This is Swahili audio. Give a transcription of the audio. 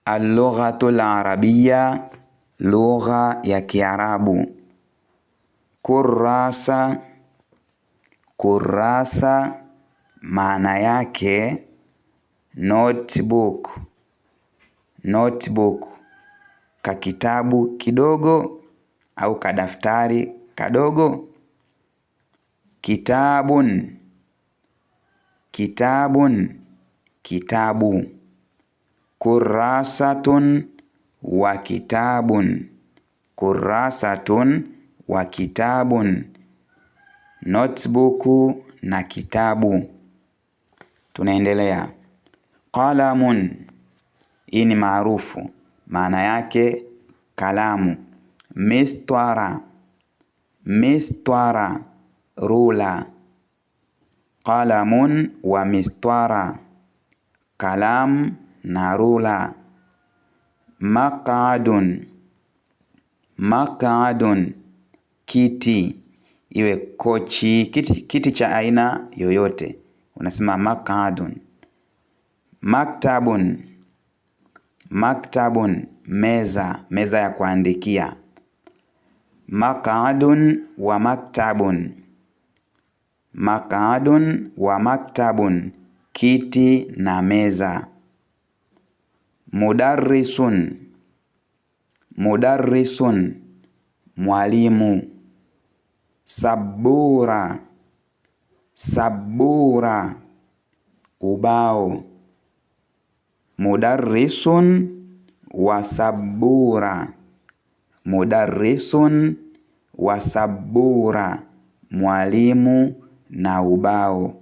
Al-lughatul arabia, lugha ya Kiarabu. Kurasa, kurasa maana yake notebook, notebook, kakitabu kidogo au kadaftari kadogo. Kitabun, kitabun, kitabu. Kurasatun wa kitabun, kurasatun wa kitabun, notebook na kitabu. Tunaendelea. Qalamun, hii ni maarufu, maana yake kalamu. Mistwara, mistwara, rula. Qalamun wa mistwara, kalamu na rula. Maq'adun, maq'adun, kiti, iwe kochi, kiti, kiti cha aina yoyote unasema maq'adun. Maktabun, maktabun, meza, meza ya kuandikia. Maq'adun wa maktabun, maq'adun wa maktabun, kiti na meza. Mudarrisun, mudarrisun, mwalimu. Sabura, sabura, ubao. Mudarrisun wa sabura, mudarrisun wa sabura, mwalimu na ubao.